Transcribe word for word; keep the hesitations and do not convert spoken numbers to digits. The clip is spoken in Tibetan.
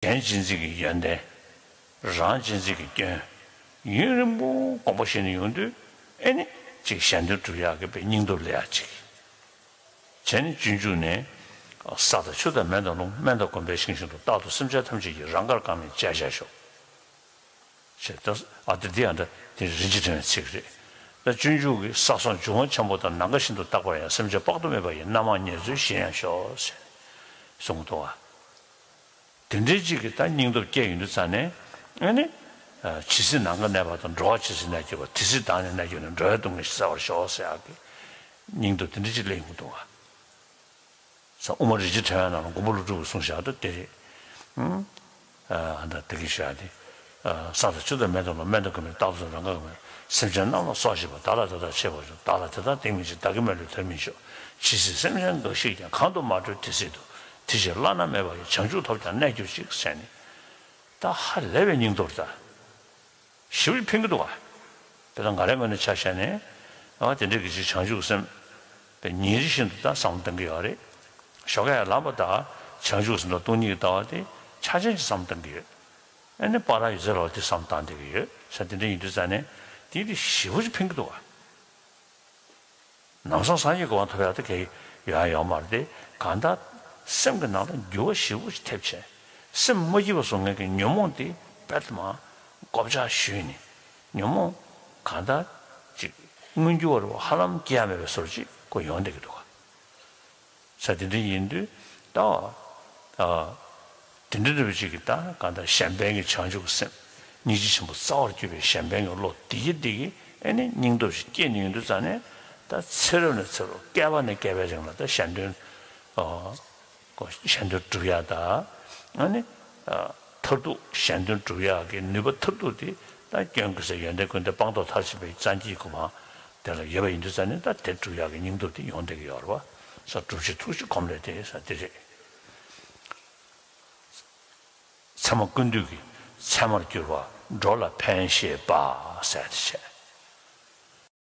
གཞན་གཅེས་འཛིན་གྱི་ཡོན་ཏན། རང་གཅེས་འཛིན་གྱི་སྐྱོན། ཡུན་རིང་པོ་དགོངས་པ་བཞེས་ནས་ཡོང་དུས། ཨེ་ནི་ཅིག་གཞན་དོན་སྒྲུབ་ཡག་གི་དཔེ་སྙིང་སྟོབས་སླེབས་ཡག་ཅིག་བྱས་ནས། སྤྱོད་འཇུག་ནས། ས་དང་ཆུ་དང་མེ་དང་རླུང་། སྨན་དང་སྒོམ་པའི་ཞིང་བཞིན་དུ། རྟག་ཏུ་སེམས་ཅན་ཐམས་ཅད་ཀྱི། རང་དགར་གང་མིན་བྱས་བཞག་ཤོག་ཞེས་ཏེ། ཨ་ཏི་འདི་ཡང་འདྲ་དེ་རིན་ཆེན་ཕྲེང་བའི་ཚིག་རེད། ད་སྤྱོད་འཇུག་གི་ས་སོགས་འབྱུང་བ་ཆེན་པོ་དང་། ནམ་མཁའ་བཞིན་དུ་རྟག་པར་ཡང་། སེམས་ཅན་དཔག་ཏུ་མེད་པ་ཡི། རྣམ་མང་ཉེར་འཚོའི་གཞིར་ཡང་ཤོག་ཞེས་གསུངས་འདུག་བ། དེ་འདྲའི་ཅིག་གི་ད་སྙིང་སྟོབས་སྐྱེས་ཡོང་དུས་ཙང་ནས། ཨ་ནི། ཇི་སྲིད་ནམ་མཁའ་གནས་པ་དང་། འགྲོ་བ་ཇི་སྲིད་གནས་གྱུར་པ། དེ་སྲིད་བདག་ནི་གནས་གྱུར་ནས། འགྲོ་བའི་སྡུག་བསྔལ་ཞི་བར་ཤོག་ཟེར་ཡག་གི་སྙིང་སྟོབས་དེ་འདྲ་ཅིག་སླེབས་ཡོང་གི་འདུག་བ། ས་དབུ་མ་རིན་ཆེན་ཕྲེང་བའི་ནང་ལ་མགོན་པོ་ཀླུ་སྒྲུབ་ཀྱིས་གསུངས་བཞག་འདུག་དེ་རེད། ཨ་ད་དེ་གི་ཞུ་ཡག་དེ། ས་དང་ཆུ་དང་མེ་དང་རླུང་། སྨན་དང་སྒོམ་པའི། རྟག་ཏུ་རང་དགར་གང་མིན། སེམས་ཅན་རྣམས་ལ་སོགས་བྱེད་པ། བདག་ལ་དེ་དག་བྱེད་པར་ཤོག་བདག་ལ་དེ་དག་སྟེང་མིན་ཕྱིར། བདག་གིས་མ་ལུས་དོན་མིན་ཤོག་ཇི་སྲིད་སེམས་ཅན་འགའ་ཞིག་ཀྱང་། གང་དུ་མ་གྲོལ་དེ་སྲིད་དུ། དེ་ཕྱིར་བླ་ན་མེད་པ་ཡི། བྱང་ཆུབ་ཐོབ་ཀྱང་གནས་གྱུར་ཅིག་ཟེར་ནས། ད་ཧ་ལས་པའི་སྙིང་སྟོབས་རེད་ད། ཞེ་པོ་ཅིག་ཕན་གྱི་འདུག་བ། དཔེར་ན་ང་རའི་ངོས་ནས་ཆ་བཞག་ནས། ཨ་དེ་འདྲའི་གི་ཅིག་བྱང་ཆུབ་སེམས་དཔེ་ཉིན་རེ་བཞིན་དུ་ད་བསམ་བློ་གཏོང་གི་ཡོད་རེད། ཞོགས་ཀས་ཡར་ལངས་པ་དང་བྱང་ཆུབ་སེམས་དང་སྟོང་ཉིད་ཀྱི་ལྟ་བ་དེ་ཆ་ཅན་ཅིག་བསམ་བློ་གཏོང་གི་ཡོད། ཨ་ནི་བར་ཡོད་ཚད་ལ་དེ་བསམ་བློ་བཏང་བསྡད་ཀྱི་ཡོད་ས། དེ་འདྲ་ཡིན་དུས་ཙང་ནས་དེ་དེ་ཞེ་པོ་ཅིག་ཕན་གྱི་འདུག་བ། ནམ་སང་སངས་རྒྱས་ཀྱི་གོ་འཕང་ཐོབ་ཡག་དེ་གས་ཡོང་ཡག་ཡོད་མ་རེད་དེ། གང་ལྟར་སེམས་ཀྱི་ནང་ལ་འགྱུར་བ་ཞེ་པོ་ཅིག་ཐེབས་བྱས། སེམས་མ་སྐྱིད་པ་བཟོ་མཁན་གྱི་ཉོན་མོངས་དེ་དཔེ་མ་བགོ་བཤའ་ཞུས་ནས། ཉོན་མོངས་གང་ལྟར་ཅིག་མངོན་གྱུར་བ་རུ་ཧ་ལམ་སྐྱེ་ཡག་མེད་པའི་བཟོ་འདྲ་ཅིག་ཁོ་ཡོང་བསྡད་ཀྱི་འདུག་ག་ས། དེ་འདྲ་ཡིན་དུས་ད། ཨ། དེ་འདྲ་འདྲ་བ་ཅིག་གིས་ད་གང་ལྟར་གཞན་ཕན་གྱི་བྱང་ཆུབ་ཀྱི་སེམས། སྙིང་རྗེ་ཆེན་པོ་རྩ་བར་གྱུར་པའི་གཞན་ཕན་གྱི་བློ་དེ་ཡི་དེ་གིས་ཨེ་ནི་སྙིང་སྟོབས་ཤིག་སྐྱེས་ནས་ཡོང་དུས་ཙང་ནས། ད་ཚེ་རབས་ནས་ཚེ་རབས། བསྐལ་པ་ནས་བསྐལ་པའི་རིང་ལ་ད་གཞན་དོན། ཨ། གཞན་དོན་སྒྲུབ་ཡག་དང་། ཨ་ནི། ཨ། མཐར་ཐུག་གཞན་དོན་སྒྲུབ་ཡག་གི་ནུས་པ་མཐར་ཐུག་དེ་ད་སྐྱོན་ཀུན་ཟད་ཡོན་ཏན་ཀུན་ལྡན་སྤངས་རྟོགས་མཐར་ཕྱིན་པའི་སངས་རྒྱས་ཀྱི་གོ་འཕང་དེ་ལ་ཡོད་པ་ཡིན་དུས་ཙང་ནས། ད་དེ་སྒྲུབ་ཡག་གི་སྙིང་སྟོབས་དེ་ཡོང་བསྡད་ཀྱི་ཡོད་རེད་བ། ས་སྒྲུབ་བྱེད་ཐུགས་རྗེ་གོམས་ལས་ཏེ་ས་དེ་རེད། ཚད་མ་ཀུན་བཏུས་ཀྱི་ཚད་མར་གྱུར་པ། འགྲོ་ལ་ཕན་ཞེས་པ་ཟེར་ཏེ་བྱས།